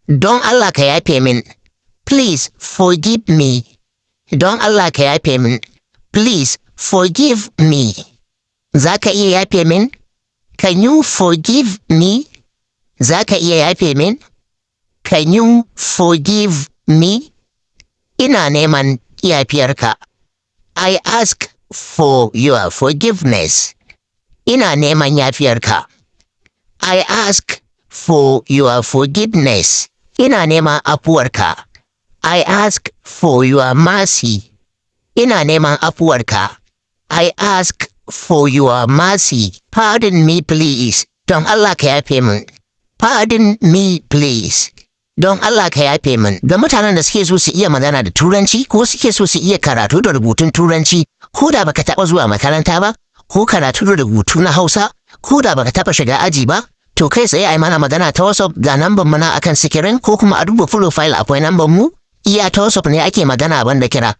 Don Allah ka yafe min. Please forgive me. Don Allah ka yafe min. Please forgive me. Za ka iya yafe min? Can you forgive me? Za ka iya yafe min? Can you forgive me? Ina neman yafiyarka. I ask for your forgiveness. Ina neman yafiyarka. I ask for your forgiveness. Ina neman afuwarka. I ask for your mercy. Ina neman afuwarka. I ask for your mercy. Pardon me, please. Don Allah ka yafe min. Pardon me, please. Don Allah ka yafe min. Ga mutanen da suke so su iya magana da Turanci ko suke so su iya karatu da rubutun Turanci, ko da baka taɓa zuwa makaranta ba, ko karatu da rubutu na Hausa, ko da baka taɓa shiga aji ba, to kai tsaye ai mana magana ta WhatsApp. Ga namban mu na akan sikirin, ko kuma a duba profile akwai namban mu. Iya ta WhatsApp ne ake magana, banda kira.